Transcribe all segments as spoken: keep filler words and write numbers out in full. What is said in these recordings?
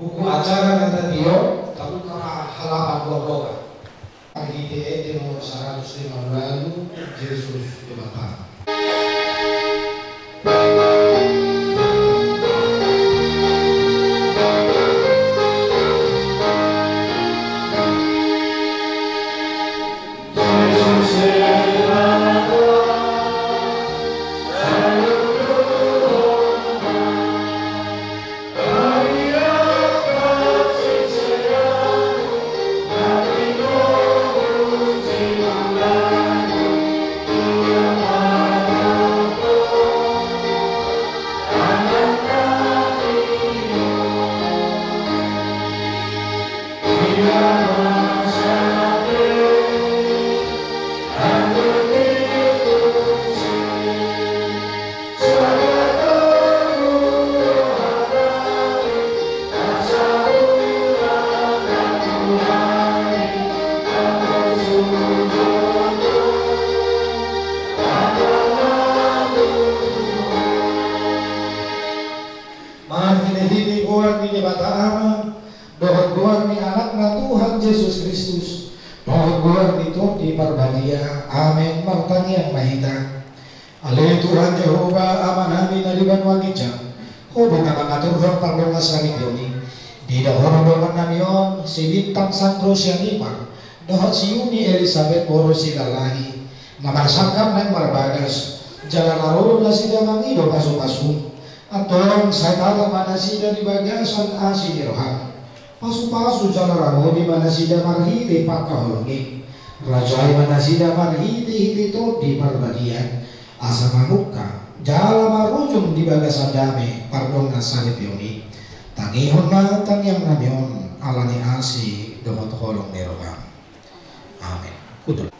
Buku acara na tadi on, tabuka ma halaman dua bolas. Agi T E T nomor seratus lima puluh, Jesus Debata. Marhitehite goar ni Debata Ama, dohot goar ni Anakna Tuhan Jesus Kristus, dohot goar ni Tondi Parbadia. Amen. Martangiang ma hita. Ale Tuhan Jahowa, Amanami na di banua ginjang, Ho do na mangaturhon pardongansaripeon i. Diida Ho do dongannami on si Bintang Sandro sian Imar, dohot si Yuni Elisabet boru silalahi, na marsangkap naeng marbagas, jala na ro do nasida mangido pasupasum. Antong sai tata ma nasida di bagasan asi ni roham. Pasupasu jala ramoti ma nasida marhite pangkaholongi. Rajai ma nasida marhitehite Tondi Parbadia, asa mamungka jala marujung di bagasan dame pardongansaripeon i. Tangihon ma tangiangnami on ala ni asi dohot holong ni roham. Amen. Kutul.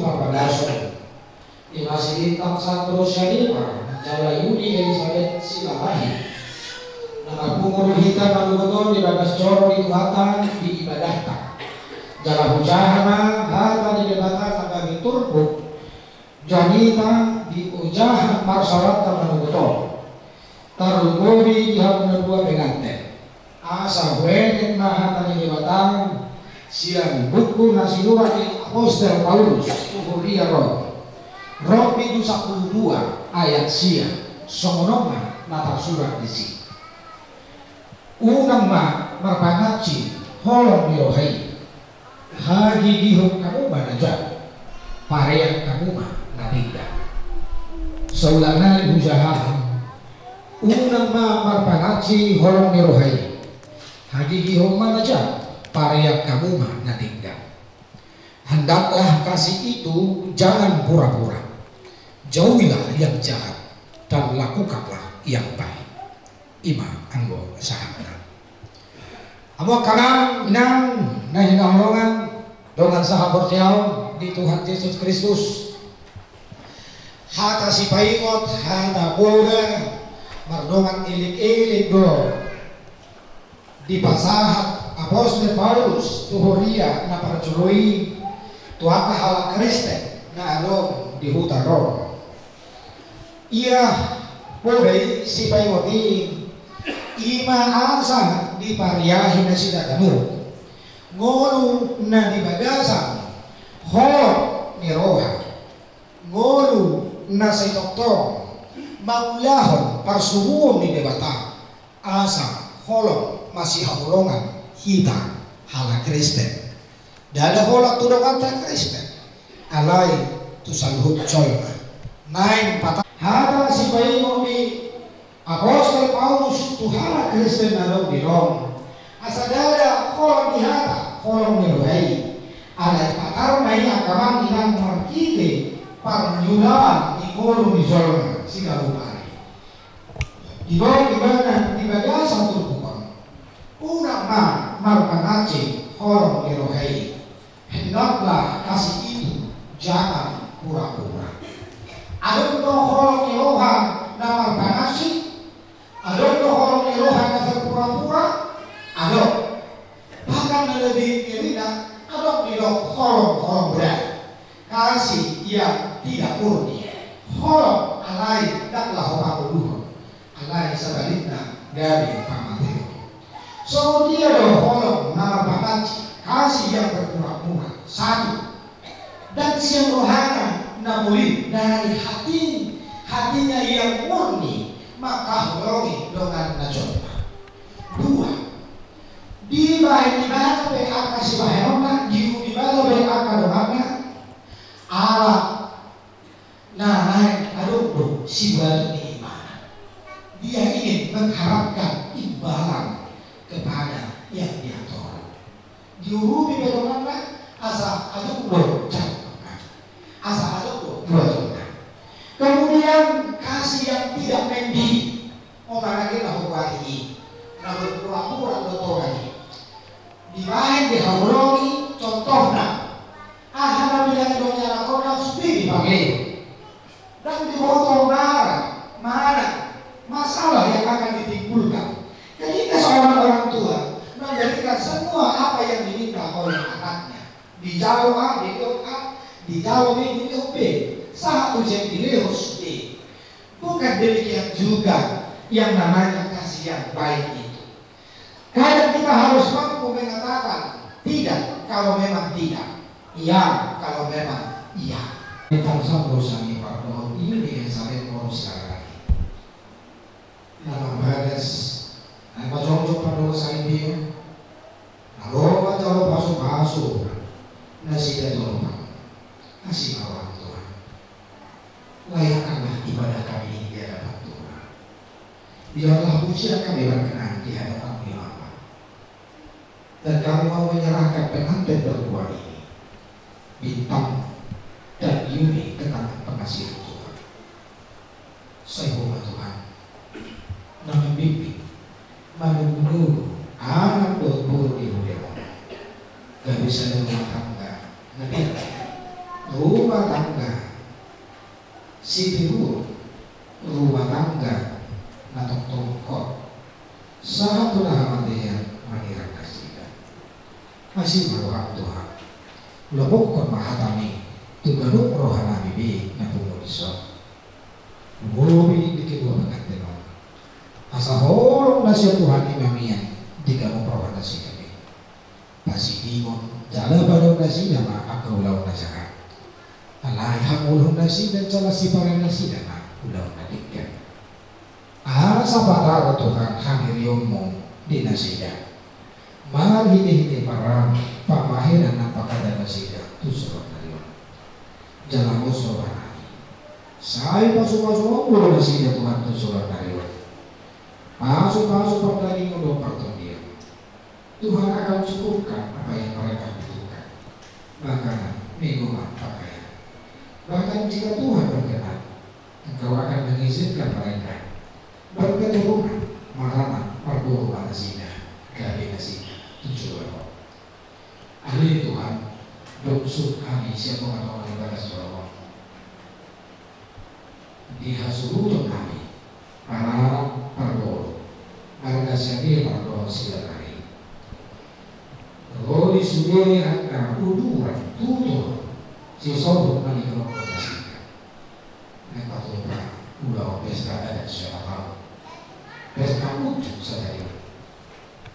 Parbalason. Ima si Bintang Sandro Sianipar jala Yuni Elisabet Silalahi. Na marpungu do hita manogot on di bagas joro ni Tuhanta di ibadahta. Jala hujaha ma hata ni Debata na gabe turpuk jamita di ojahan marsaoranta manogot on. Tarlumobi di hamu na dua penganten. Asa huenget ma hata ni Debata sian buku na sinurat ni Apostel Paulus tu huria Rom. Rom bindu sampulu dua ayat sia, songon on ma na tarsurat disi. Unang ma marpangansi holong ni roha i. Hagigihon hamu ma na jat, parean hamu ma na denggan. Saulak nai hujahaon, unang ma marpangansi holong ni roha i. Hagigihon ma na jat, parean hamu ma na denggan. Hendaklah kasih itu jangan pura-pura. Jauhilah yang jahat dan lakukanlah yang baik. Ima anggo sahatna. Hamu angka inang na hinaholongan, dongan sahaporseaon di Tuhan Jesus Kristus. Hata sipaingot, hata poda, mardongan ilik-ilik do dipasahat Apostel Paulus tu huria na parjolo i, tu angka halak Kristen na adong di huta Rom. Ia poda i sipaingot i, ima asa dipariahi nasida ganup ngolu na di bagasan holong ni roha, ngolu na sai tongtong mangulahon parsuruon ni Debata, asa holong masihaholongan hita halak Kristen. Ndada holan tu donganta Kristen, alai tu saluhut jolma. Naeng pata hata sipaingot ni Apostel Paulus tu halak Kristen na adong di Rom. Asa ndada holan di hata holong ni roha i, alai patar ma i angka inang marhite parnyulaon ni ngolu ni jolma siganup ari. Didok ibana di bagasan turpuk on, unang ma marpangansi holong ni roha i. Hendaklah kasih itu jangan pura-pura. Adong do holong ni roha na marpangansi? Adong do holong ni roha na pura-pura? Adong. Bahkan na lebih ngerina, adong didok holong-holong berat. Kasih yang tidak murni. Holong alai ndang laho pangoluhon, alai sabalikna gabe pamateon. Songon dia do holong na marpangansi, kasih yang berpura-pura? Satu, ndang sian rohana na molin, dari hati, hatinya yang murni mangkaholongi donganna jolma. Dua, dibahen ibana pe angka sibahenonna, diurupi ibana pe angka donganna, ala na naeng adong do sibuaton ni ibana. Dia ingin mengharapkan imbalan kepada yang dia tolong. Diurupi pe donganna asa adong do jatonna, asa adong do buatonna. Kemudian kasih yang tidak mending. Umpama na huboto i, na berpura-pura do tongon i. Dibahen dihaholongi, contohna, aha na pinangido ni anakna sude dipangido. Ndang diboto mara, mana masalah yang akan ditimbulkan ketika seorang orang tua memberikan semua apa yang diminta oleh anaknya. Dijalo A, didok A, dijalo B, didok B. Sahat tu jam dilehon sude. Bukan demikian juga yang namanya kasih yang baik itu. Kadang kita harus mampu mengatakan tidak kalau memang tidak, iya kalau memang iya. Bintang Sandro Sianipar dohot Yuni Elisabet Silalahi. Na marbagas, na pajongjong pandok saripeon, na ro manjalo pasupasu nasida tu adopan hasiparoan Tuhan. Layakkanlah ibadah kami ini di hadapan Tuhan. Biarlah pujian kami berkenan di hadapan-Mu, ya Allah. Dan kami mau menyerahkan pengantin berdua ini, Bintang dan Yuni, ke tangan pengasihan Tuhan. Sai Ho ma Tuhan, na mambimbing, manugu-nugu anak dohot boru ni huria on, gabe sada rumah tangga na binahen, rumah tangga, sitiruon rumah tangga na tongtong hot, sahat tu na hamatean manirang nasida. Asi ma roham Tuhan, lomokkon ma hatami tu ganup rohanami be na pungu dison. Lobi di kedua pengantin on, asa holong na sian Tuhan i ma mian di ganup roha nasida be. Pasidingon jala padaon nasida ma angka ulaon na jahat. Alai hangoluhon nasida jala siparean nasida ma ulaon na denggan. Asa patara Tuhan hadirionmu di nasida. Marhitehite paran pambahenan na pangkataion nasida tu joloan ni ari on. Jala muse rohanami, sai pasupasu ma nasida Tuhan tu joloan ni ari on. Pasupasu pardagingon dohot partondion. Tuhan akan cukupkan apa yang mereka butuhkan. Makanan, minuman, pakaian. Bahkan jika Tuhan berkenan, Engkau akan mengizinkan mereka berketurunan, maranak, marboru ma nasida, gabe nasida tu joloan on. Ale Tuhan, dung sungkun hami sian tongatonga ni bagas joro on, di hasuhutonnami, maranak, marboru, marga Siagian, marga Siagian. Ro di sude angka uduran, tutur, sisohot na nidok nasida. Naeng patupa ulaon pesta adat sian Natal, pesta unjuk sadari on.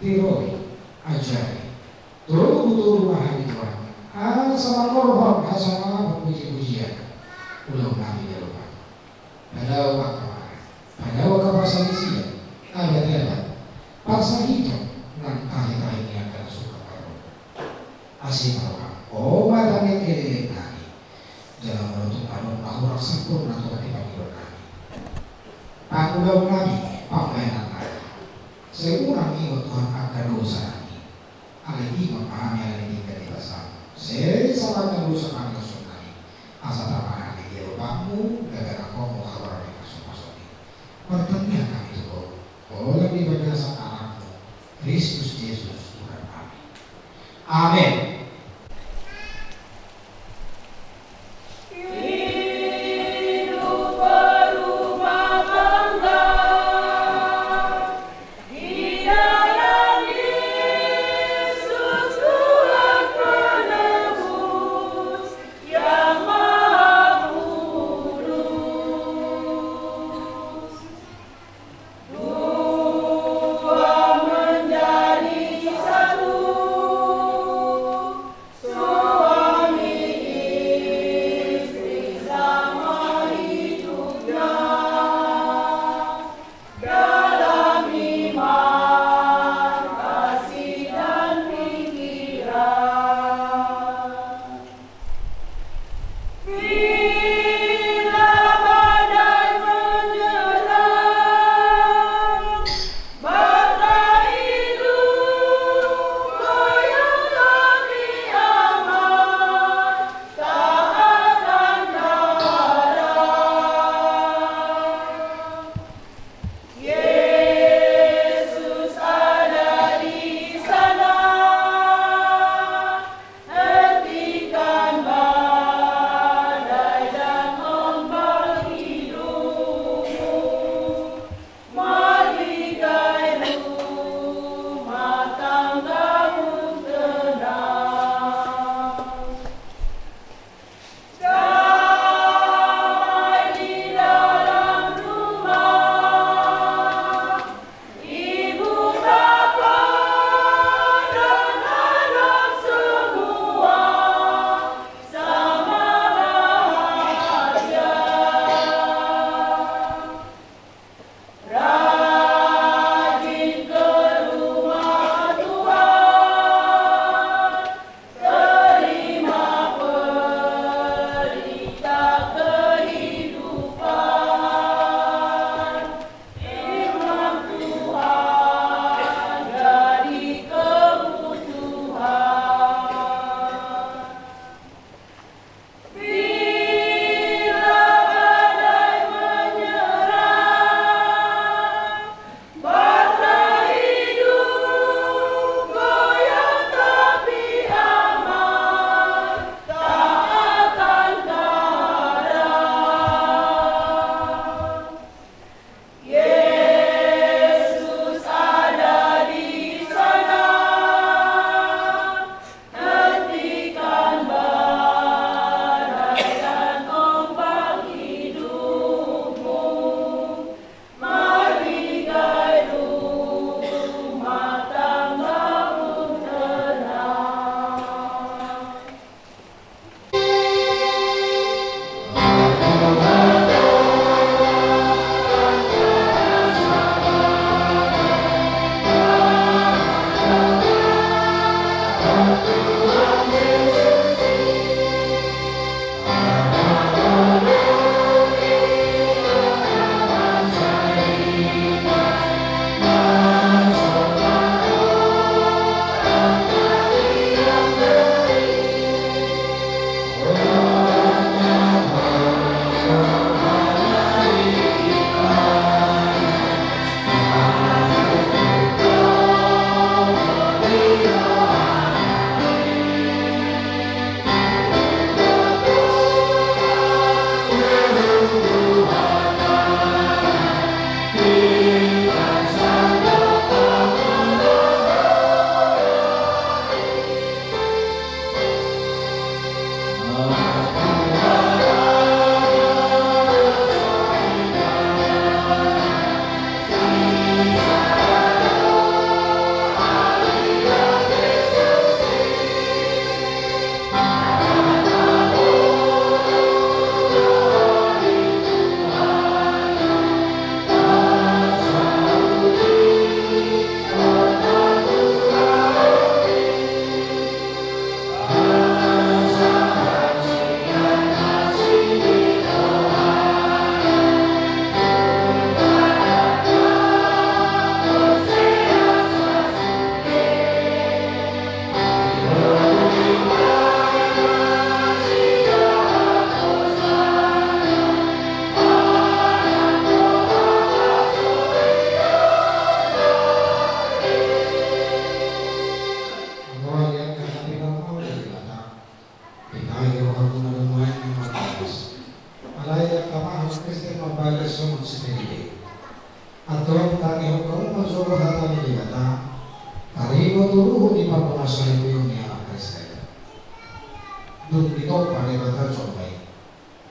Tiroi, ajari, togutogu ma hami Tuhan, asa mangkorhon hasangapon, pujipujian, ulaonnami jalo Tuhan. Padao angka mangan, padao angka parsalisian, abatabat, parsahiton nang tahitahi ni angka na sungkun marboru. Asi ma roham, o Ama, tangiang elek nami. Jala molo tung adong na hurang sampurna tu hatiha pangidoannami, pangulaonnami, pambahenannami, sai unang ingot Tuhan angka dosanami. Alai ingot ma hami ala ni tingki ni basam, sesa ma angka dosanami, losannami, asa tama hami di adopanmu, gabe anakhonmu, habaran ni pasupasu i. Martangiang hami tu Ho, holan di bagasan Anakmu, Kristus Jesus, Tuhannami. Amen.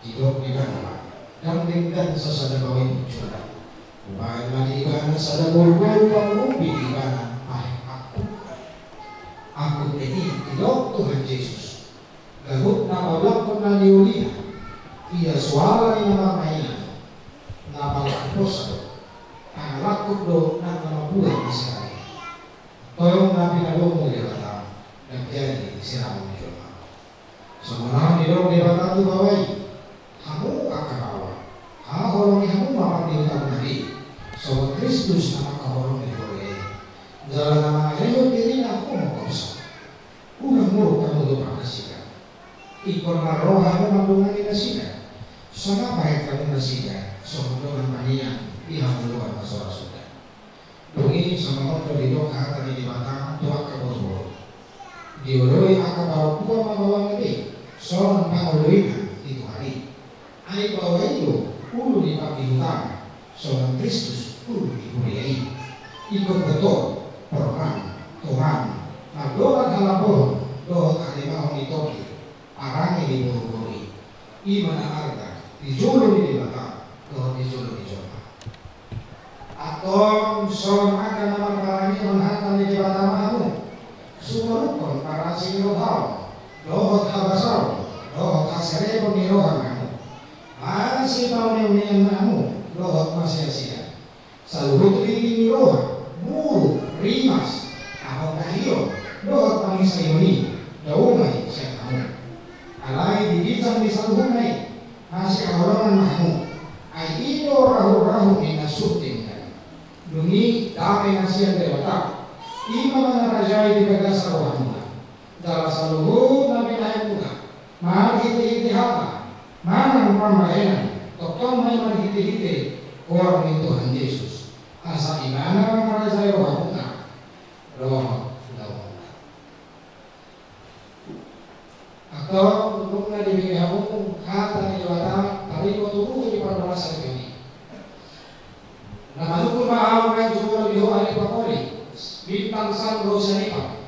Didok di ibana ma, ndang denggan sasada baoa i munculna. Hubaen ma di ibana sada boruboru pangumpi di ibana, bahen angkup. Angkup ni i didok Tuhan Jesus. Gabut na paulakkon na niulian, ia suara ni na marmainna, na paulakkon poso, pangalakkon do nang na mambuat ni sirang i. Tong na pinadomu Debata, ndang jadi sirangon ni jolma. Songon on didok Debata tu baoa i, hamu angka baoa, haholongi hamu ma pandihutamuna be, songon Kristus na mangkaholongi huria i. Jala na mangalehon dirina humongkopsa. Unang muruk hamu dompak nasida. Ingkon na ro hamu mandongani nasida. Songon i bahen hamu nasida songon dongan maneang di hangoluan na so ra suda. Dung i songon on do didok hata ni Debata tu angka boruboru. Dioloi angka parompuan ma baoana be songon pangoloina di Tuhan i. Ai baoa i do ulu ni pandihutana, songon Kristus ulu ni huria i. Ingkon boto, porman, toman, mardongan halambohon dohot harimahon ni tondi, parange ni boruboru i. I ma na arga di jolo ni Debata dohot di jolo ni jolma. Antong songon angka na marparangehon hata ni Debata ma hamu, sumoruphon parasinirohaon dohot habasaon dohot haserepon ni roha ma hamu, masipauneaunean ma hamu dohot masiasian. Saluhut riri ni roha, muruk, rimas, angka hion dohot pangisaion i dao ma i sian hamu. Alai di ginjang ni saluhutna i masihaholongan ma hamu. Ai i do rahurahu ni na sundeng dame. Dung i dame na sian Debata, i ma mangarajai di bagasan rohamuna. Jala saluhut na binahenmuna, marhitehite hata manang pambahenan, tongtong ma i marhitehite goar ni Tuhan Jesus, asa ibana mangarajai rohamuna dohot ulaonmuna. Antong nunga dibege hamu hata ni Debata, taringot tu buku ni pardongansaripeon i. Na manungkun ma ahu naeng jumolo di ho ale pangoli, bintang sandro sian Ipar.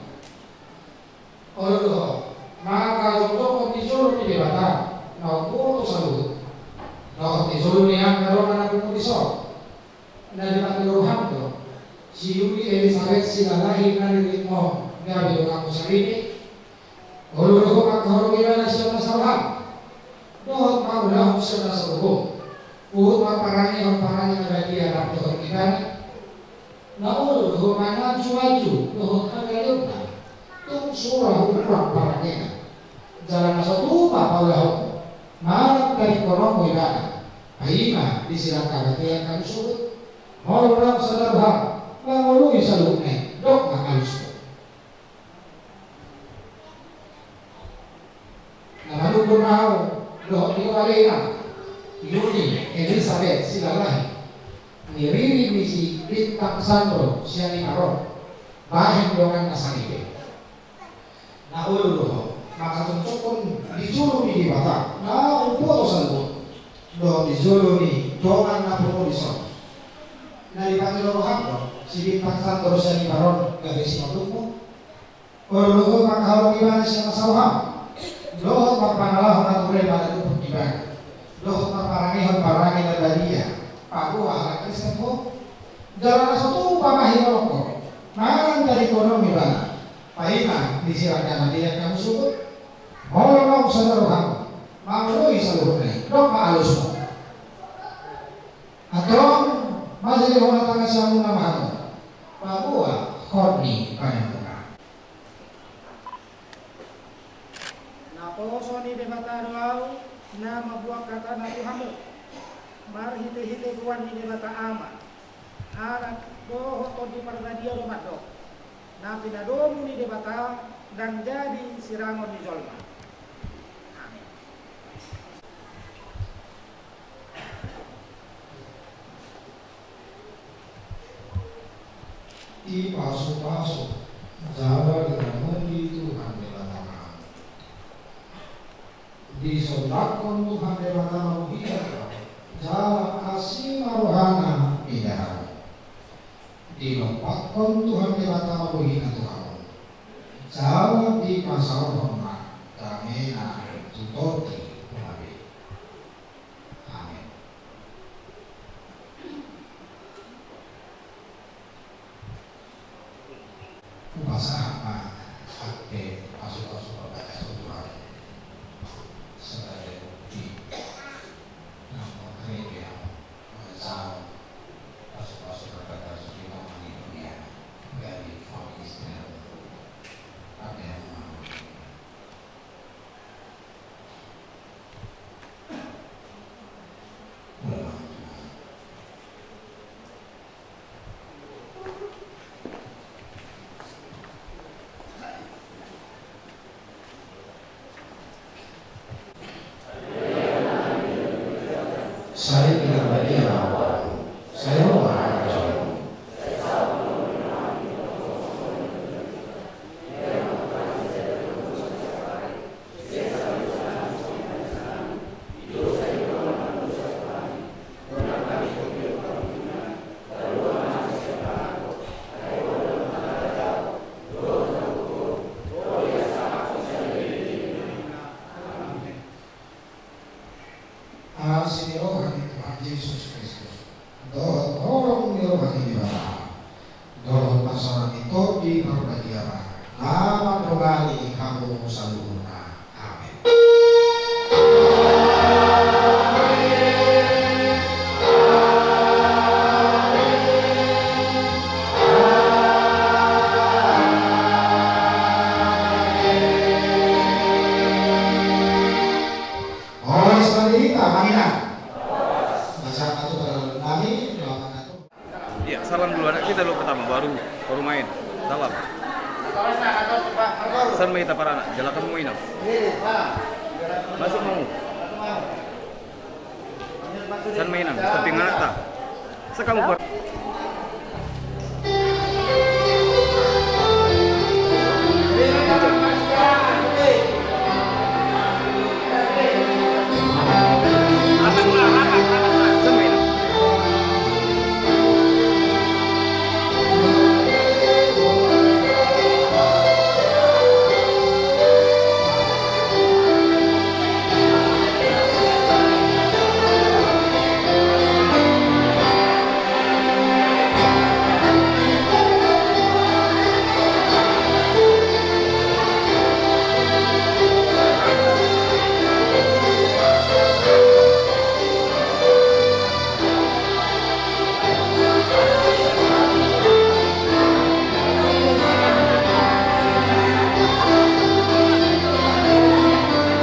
Olo do ho, mangkajongjongkon di jolo ni Debata na umboto saluhut, dohot di jolo ni angka dongan na pungu dison. Na dipangido roham do si Yuni Elisabet silalahi na niritmon gabe donganmu saripe. Olo do ho mangkaholongi ibana sian nasa roham dohot mangulahon sian nasa gogo. Huhut ma parangehon parange na badia rap dohot ibana. Na olo do ho mangajuaju dohot hagaleonna, tung sura humurang parangena. Jala na so tupa paulahonmu manang tadingkononmu ibana, paima di silangka batea hamu sogot. Molo naung sada roham mangoloi saluhutna i, dok ma alusmu. Na manungkun ma ahu dohot di ho ale inang, Yuni Elisabet silalahi, ni riri ni si bintang sandro sian Ipar on, bahen donganna saripe. Na olo do ho mangkajongjongkon di jolo ni Debata na umboto saluhut, dohot di jolo ni dongan na pungu dison. Na dipangido roham do si bintang sandro sian Ipar on gabe sinondukmu. Olo do ho mangkaholongi ibana sian nasa roham dohot marpangalahon na ture manadukon ibana, dohot marparangehon parange na badia paboa halak Kristen ho. Jala na so tupa ma hiholonghon manang tadingkononmu ibana, paima di silangka batea hamu sogot. Molo naung sada roham mangoloi saluhutna i, dok ma alusmu. Antong manjadi hona tangasi hamuna ma hamu paboa hot ni badanmuna. Naposo ni Debata do ahu na mambuat hatana tu hamu, marhitehite goar ni Debata Ama, Anak dohot Tondi Parbadia do mandok. Na pinadomu ni Debata ndang jadi sirangon ni jolma. Amin. Dipasupasu jala diramoti Tuhan Debata ma hamu. Disondangkon Tuhan Debata ma buhina tu hamu, jala asi ma rohana mida hamu. Dinompakkon Tuhan Debata ma buhina tu hamu, jala dipasaorhon ma damena tu tondi tu hamu. Sai pinarbadia ma ahu, sai ro ma harajaonmu. Asi ni roha ni Tuhan Jesus Kristus, dohot holong ni roha ni Debata, dohot parsonang ni Tondi Parbadia, na mandongani hamu saluhutna. Amen. Horas ma di hita, Amang Inang. Masa satu pada nami, doakan satu. Iya, salam dulu anak kita dulu pertama, baru, baru main. Salam. San ma hita paranak, jalakan hamu, Inang. Masuk hamu. San ma, Inang, di samping anakta. Sakamu par-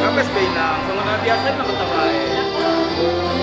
Ngapes be, Inang, songon na biasa i ma hita baen.